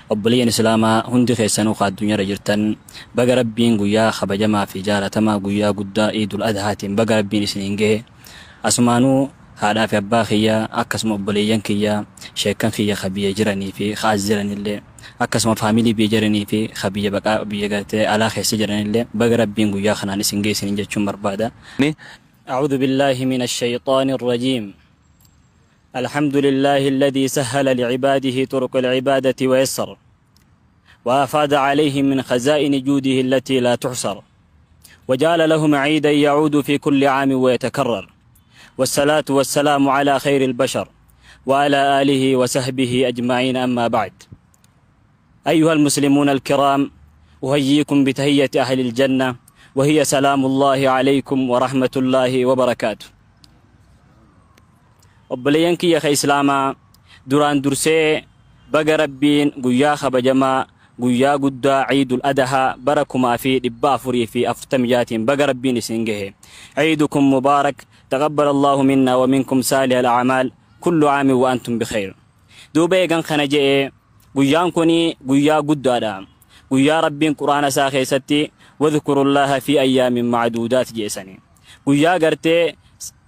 Obboleeyyan Islaamaa hundi keessanuu ka addunyaarra jirtan, baga Rabbiin guyyaa kabajamaa fi jaalatamaa guyyaa guddaa Iidul Adhaatiin baga Rabbiin isiniin gahe. Asumaanuu haadhaa fi abbaa kiyya, akkasuma obboleeyyan kiyya, sheekkan kiyya ka biyya jiranii fi ka as jiranillee, akkasuma faamilii biyya jiranii fi ka biyya baqaa biyya gartee alaa keessa jiranillee baga Rabbiin guyyaa kanaan isin gahe isiniin jechuun barbaada. أعوذ بالله من الشيطان الرجيم. الحمد لله الذي سهل لعباده طرق العبادة ويسر وأفاد عليهم من خزائن جوده التي لا تحصر، وجعل لهم عيدا يعود في كل عام ويتكرر، والصلاة والسلام على خير البشر وعلى آله وصحبه أجمعين. أما بعد، أيها المسلمون الكرام، أهييكم بتهية أهل الجنة، وهي سلام الله عليكم ورحمة الله وبركاته. Obboleeyyan kiyya ka Islaamaa, duraan dursee baga Rabbiin guyyaa kabajamaa, guyyaa guddaa Ciidul Adahaa bara 1446tiin baga Rabbiin isin gahe. عيدكم مبارك، تقبل الله منا ومنكم صالح الأعمال، كل عام وأنتم بخير. Duuba eegan kana je'e, guyyaan kuni guyyaa guddaadha. Guyyaa Rabbiin Quraana isaa keessatti واذكروا الله في أيام معدودات jeesani. Guyyaa gartee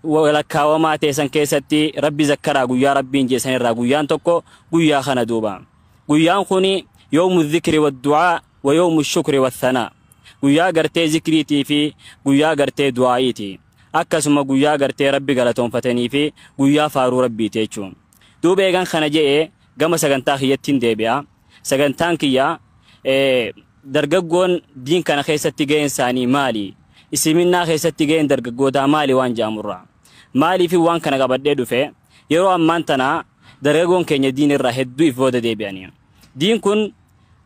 lakkaawamaa teessan keessatti Rabbi zakkaraa guyyaa Rabbiin jeessan irraa guyyaan tokko guyyaa kana duuba. Guyyaan kuni يوم الذكر والدعاء ويوم الشكر والثناء. Guyyaa gartee zikriitii fi guyyaa gartee du'aa'iiti. Akkasuma guyyaa gartee Rabbi galatoonfatanii fi guyyaa faaruu Rabbiiti jechuun. Duuba eegan kana je'ee gama sagantaa kiyyattiin deebi'a. Sagantaan kiyya dargaggoon diin kana keessatti ga'een isaanii maali? Isliminnaa keessatti ga'een dargaggootaa maali waan jedhamurraa. Maaliif waan kana qabadhee dhufe? Yeroo ammaan tana dargaggoon keenya diin irraa hedduu if booda deebi'anii. Diin kun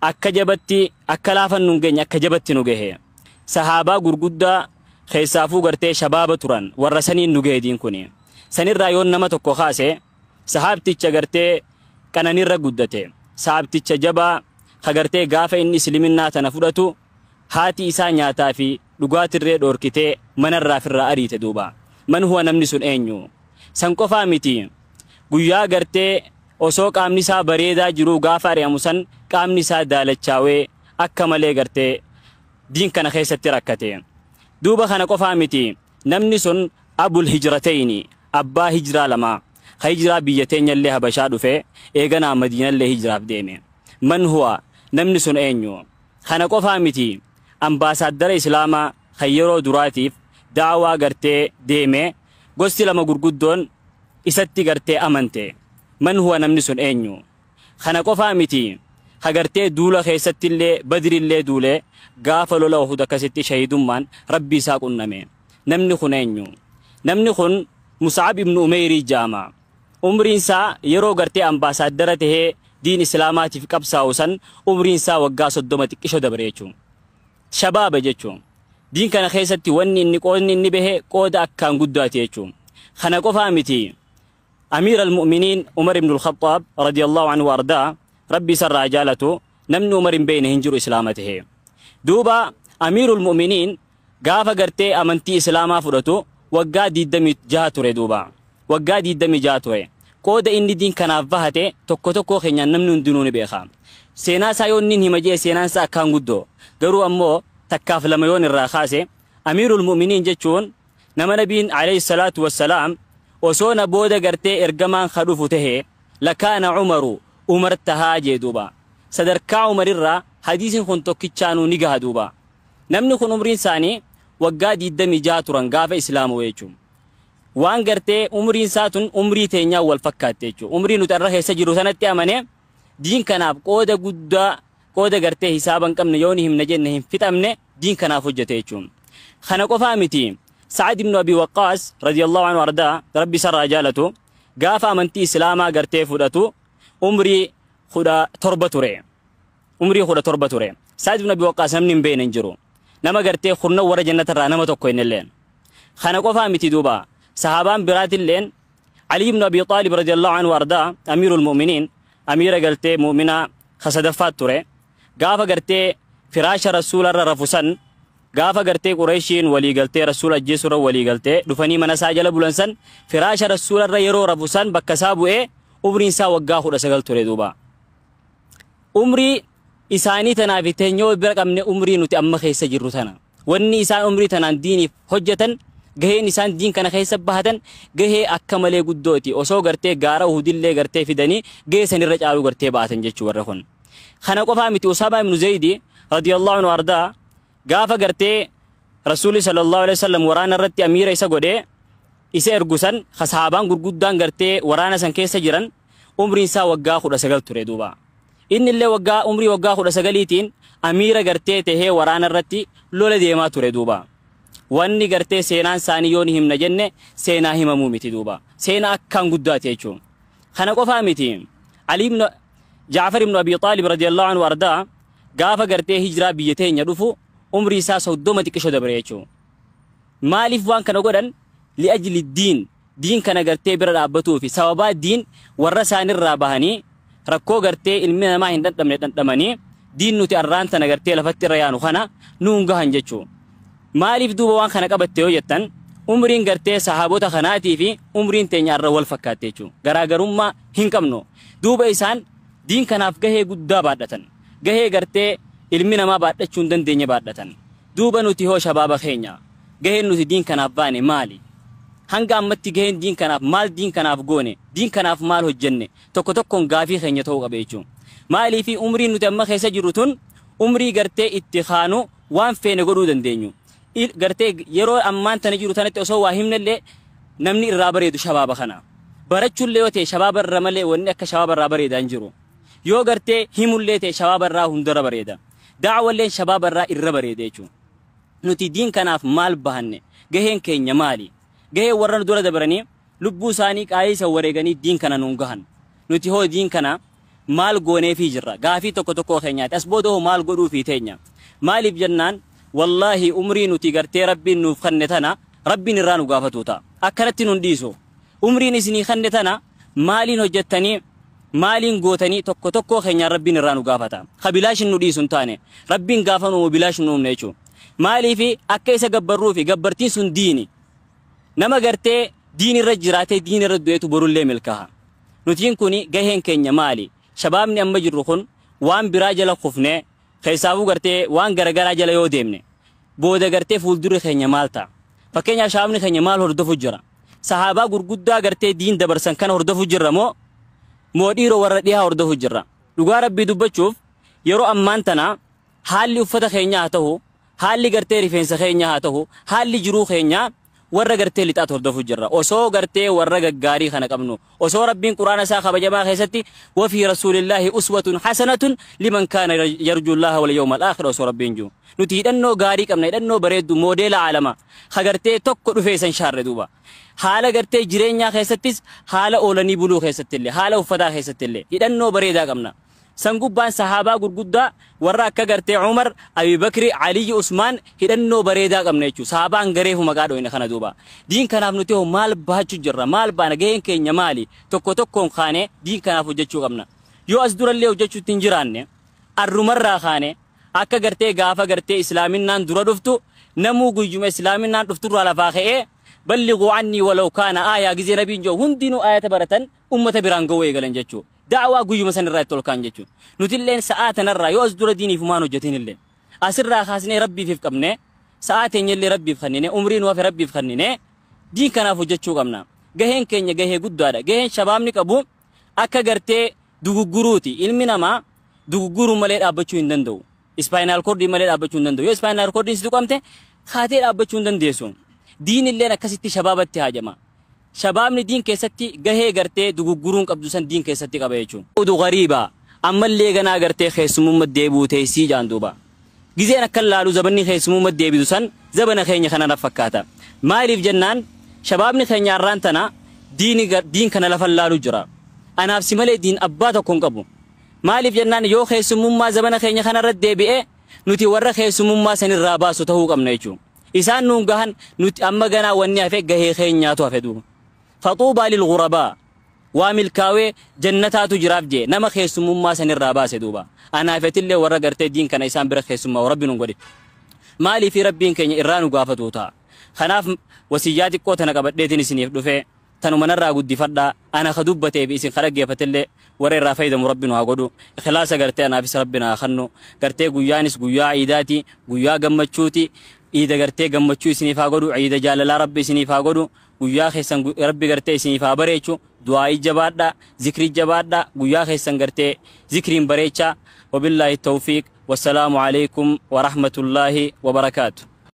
akka jabatti akka laafan nu geenye, akka jabatti nu gahe. Sahaabaa gurguddaa keessaafuu gartee shabaaba turan warra saniin nu gahe diin kuni. Sanirraa yoon nama tokko kaase, sahaabticha gartee qananirra guddate. Sahaabticha jabaa ka gartee gaafa inni isliminnaa tana fudhatu haati isaa nyaataa fi dhugaatirree dhoorkitee manarraa firraa ariite duuba. من هو? Namni sun eenyu? San qofaa miti. Guyyaa gartee osoo qaamni isaa bareedaa jiruu gaafa ari'amu san qaamni isaa daalachaawee akka malee gartee diin kana keessatti rakkate. Duuba kana qofaa miti. Namni sun أبو الهجرتين, abbaa hijiraa lama. Ka hijiraa biyya teenyallee Habashaa dhufe, eeganaa Madiinallee hijiraaf deeme. من هو? Namni sun eenyu? Kana qofaa miti. Ambaasaaddara Islaamaa kan yeroo duraatiif daawaa gartee deeme, gosti lama gurguddoon isatti gartee amante. من هو? Namni sun eenyu? Kana qofaa miti. Ka gartee duula keessattillee Badrillee duule, gaafa lola Uhud akkasitti shahidummaan Rabbi isaa qunname. Namni kun eenyu? Namni kun Mus'ab ibnu Umeyrii jaama. Umriin isaa yeroo gartee ambaasaaddara tahee diin Islaamaatiif qabsaa'u san umriin isaa waggaa 30 xiqqisho dabre jechuun. Shabaaba jechuun. Diin kana keessatti wanni inni qoodni inni bahe qooda akkaan guddaati jechuun. Kana qofaa miti. أمير المؤمنين Umar ibn al-Khattab رضي الله عنه وأرضاه, Rabbi isarraa jaalatu, namni Umar hin beekne hin jiru Islaama tahee. Duuba أمير المؤمنين gaafa gartee amantii Islaamaa fudhatu waggaa 26 ture duuba. Waggaa 26 ture. Qooda inni diin kanaaf bahate tokko tokko keenyaan namni hundinuu ni beeka. Seenaa isaa yoon inni hima jee seenaan isaa akkaan guddoo. Garuu ammoo takkaaf lama yoon irraa kaase, أمير المؤمنين jechuun nama Nabiin عليه الصلاة والسلام osoo na booda gartee ergamaan ka dhufu tahe لكان عمر, Umar tahaa jee duuba. Sadarkaa Umarirraa hadiisin kun tokkichaanuu ni gaha duuba. Namni kun umriin isaanii waggaa 26 turan gaafa Islaamu jechuun. Waan gartee umriin isaa tun umrii teenyaa wal fakkaatte jechuudha. Umrii nuti irra keessa jiru sanatti amane diin kanaaf qooda guddaa, qooda gartee hisaaba hin qabne, yoon himna jenne hin fixamne diin kanaaf hojjete jechuudha. Kana qofaa miti. Sa'ad ibn Abi Waqqaas رضي الله عنه وأرضاه, Rabbi isarraa jaalatu, gaafa amantii Islaamaa gartee fudhatu umrii 17 ture. Umrii 17 ture. Sa'ad ibn Abi Waqqaas namni hin beekne hin jiru. Nama gartee kurna warra jannatarraa nama tokko innilleen. Kana qofaa miti duuba. Sahaabaan biraatilleen Ali ibn Abi Xaalib رضي الله عنه وأرضاه, أمير المؤمنين, amiira galtee mu'minaa kasadaffaat ture. Gaafa gartee firaasha Rasuularra rafu san, gaafa gartee Qureeshiin walii galtee Rasuula ajjeesurra walii galtee dhufanii mana isaa jala bulan san, firaasha Rasuularra yeroo rafu san bakka isaa bu'ee umriin isaa waggaa 19 ture duuba. Umrii isaanii tanaaf teenyoo bira qabne umrii nuti amma keessa jirru tana. Wanni isaan umrii tanaan diiniif hojjetan, gaheen isaan diin kana keessa bahatan gahee akka malee guddooti. Osoo gartee gaara Uhudillee gartee fidanii gahee sanirra caaluu gartee baatan jechuu warra kun. Kana qofaa miti, Usaamaa ibnu Zaydi radiyallahu anhu ardaa gaafa gartee Rasuulli sallallahu alaihi wasallam waraana irratti amiira isa godhee isa ergu san, sahaabaan gurguddaan gartee waraana san keessa jiran, umriin isaa waggaa 19 ture duuba. Inni illee waggaa umrii waggaa 19tiin amiira gartee tahee waraana irratti lola deemaa ture duuba. Wanni gartee seenaan isaanii yoo ni himna jenne seenaa himamuu miti duuba. Seenaa akkaan guddaati jechuun. Kana qofaa miti. Ali ibn Jaafar ibn Abi Xaalib radiyallahu anhu ardaa gaafa gartee hijiraa biyya teenya dhufu umrii isaa 30 xiqqisho dabre jechuun. Maaliif waan kana godhan? Li'ajli diin. Diin kana gartee bira dhaabbatuu fi sababaa diin warra isaanirraa bahanii rakkoo gartee ilmi namaa hin dhandhamne dhandhamanii diin nuti arraan tana gartee lafatti irra yaanu kana nuun gahan jechuun. Maaliif duuba waan kana qabatte yoo jettan, umriin gartee sahaabota kanaatii fi umriin teenya irra wal fakkaatte jechuun. Garaagarummaa hin qabnu. Duuba isaan diin kanaaf gahee guddaa baadhatan. Gahee gartee ilmi namaa baadhachuu hin dandeenye baadhatan. Duuba nuti hoo shabaaba keenya gaheen nuti diin kanaaf baane maali? Hanga ammatti gaheen diin kanaaf maal, diin kanaaf goone, diin kanaaf maal hojjenne, tokko tokkoon gaafii keenya ta'uu qaba jechuun. Maaliifi umriin nuti amma keessa jirru tun umrii gartee itti kaanu waan feene godhuu dandeenyu. Gartee yeroo ammaan tana jiru tanatti osoo waa himnellee namni irraa bareedu shabaaba kana. Barachuullee yoo ta'e shabaaba irra malee wanni akka shabaaba irraa bareedaa hin jiru. Yoo gartee himullee ta'e shabaaba irraa hundarra bareeda. Daawwalleen shabaaba irraa irra bareeda jechuudha. Nuti diin kanaaf maal bahanne? Gaheen keenya maali? Gaheen warra nu dura dabaranii lubbuu isaanii qaalii isa wareeganii diin kana nuun gahan. Nuti hoo diin kana maal gooneefii jirra? Gaafii tokko tokkoo keenyaati. As booda hoo maal godhuufii teenya? Maaliif jennaan, wallaahi umrii nuti gartee Rabbiin nuuf kenne tana Rabbiin irraa nu gaafatu ta'a. Akkanatti nun dhiisu. Umriin isinii kenne tana maaliin hojjettanii, maaliin gootanii, tokko tokkoo keenyaan Rabbiin irraa nu gaafata. Ka bilaashin nu dhiisu hin taane. Rabbiin gaafa nu bilaash nu uumne jechuudha. Maaliifi akka isa gabbarruu fi gabbartiin sun diini. Nama gartee diin irra jiraatee diin irra du'eetu borullee milkaa'a. Nutiin kun gaheen keenya maali? Shabaabni amma jirru kun waan biraa jala kufnee keessaafuu gartee waan garagaraa jala yoo deemne booda gartee fuuldurri keenya maal ta'a? Fakkeenyaaf shabaabni keenya maal hordofu jira? Sahaabaa gurguddaa gartee diin dabarsan kana hordofu jirra moo dhiiroo warra dhihaa hordofu jirra? Dhugaa Rabbii dubbachuuf yeroo ammaan tana haalli uffata keenyaa haa ta'u, haalli gartee rifeensa keenyaa haa ta'u, haalli jiruu keenyaa warra gartee lixaatu hordofu jirra. Osoo gartee warra gaggaarii kana qabnu, osoo Rabbiin Quraana isaa kabajamaa keessatti wafii rasuulillaahi uswatun hasanatun liman kaana yarjullaaha wal yawmal aakhir osoo Rabbiin jiru. Nuti hidhannoo gaarii qabna, hidhannoo bareeddu, moodeela aalamaa ka gartee tokko dhufee isan shaarre duuba. Haala gartee jireenyaa keessattis, haala oolanii buluu keessattillee, haala uffataa keessattillee hidhannoo bareedaa qabna. San gubbaan sahaabaa gurguddaa warra akka gartee Umar, Abi Bakri, Aliyyi, Usmaan hidhannoo bareedaa qabna jechuudha. Sahaabaan gareefu maqaa dhoyne kana duuba. Diin kanaaf nuti hoo maal baachuu jirra? Maal baana? Gaheen keenya maali? Tokko tokkoon kaanee diin kanaaf hojjechuu qabna. Yoo as durallee hojjechuutti hin jiraanne, arrumarraa kaanee akka gartee gaafa gartee islaaminaan dura dhuftu namuu guyyuma islaaminaan dhufturraa lafaa ka'ee ballighuu annii walaw kaana aayaa gizee nabiin jiru hundinuu aayata baratan ummata biraan ga'uu eegalan jechuudha. Da'awaa guyyuma san irraa itti ol kaan jechuudha. Nutilleen sa'aa tanarraa yoo as dura diiniif maan hojjetin illee asirraa kaasnee Rabbiif qabnee sa'aa teenyallee Rabbiif kennine, umrii nu hafe Rabbiif kennine diin kanaaf hojjechuu qabna. Gaheen keenya gahee guddaadha. Gaheen shabaabni qabu akka gartee dugugguruuti. Ilmi namaa dugugguruu malee dhaabbachuu hin danda'u. Spinal cordii malee dhaabbachuu hin danda'u. Yoo spinal cordiin si tuqamte kaatee dhaabbachuu hin dandeessu. Diin illeen akkasitti shabaabatti haajama. Shabaabni diin keessatti gahee gartee dugugguruun qabdu san diin keessatti qaba jechuudha. Udu gariiba ammallee ganaa gartee keessummaa deebi'uu teessii jaan duuba. Gizeen akka laalu zabanni keessummaa deebisu san zabana keenya kana na fakkaata. Maaliif jennaan, shabaabni keenya arraan tana diin kana lafa laalu jira. Anaaf si malee diin abbaa tokko hin qabu. Maaliif jennaan, yoo keessummaa zabana keenya kanarra deebi'ee nuti warra keessummaa sanirraa baasu ta'uu qabna jechuudha. Isaan nuun gahan, nuti amma ganaa wanni hafe gahee keenyaatu hafe duuba. Faxuubaa lilghurabaa waa milkaawee jannataatu jiraaf jee nama keessummaa sanirraa baase duuba. Anaafetillee warra gartee diin kana isaan bira keessummaa Rabbi nun godhe. Maaliif Rabbiin keenya irraa nu gaafatu ta'a. Kanaaf wasiyyaa xiqqoo tana qabadheetiin isiniif dhufe tanuma narraa guddifadhaa. Ana ka dubbateef isin ka dhaggeeffatillee Warra irraa fayyadamu Rabbi nu haa godhu. Ikhlaasa gartee anaafis Rabbi naa kennu. Gartee guyyaanis guyyaa iidaati, guyyaa gammachuuti. Iida gartee gammachuu isiniif haa godhu, iida jaalalaa Rabbi isiniif haa godhu. Guyyaa keessan Rabbi gartee isiniif haa bareechu. Du'aa'ii jabaadha, zikrii jabaadha, guyyaa keessan gartee zikriin bareechaa. Wabillaahi tawfiiq, wassalaamu alaikum warahmatullaahi wabarakaatu.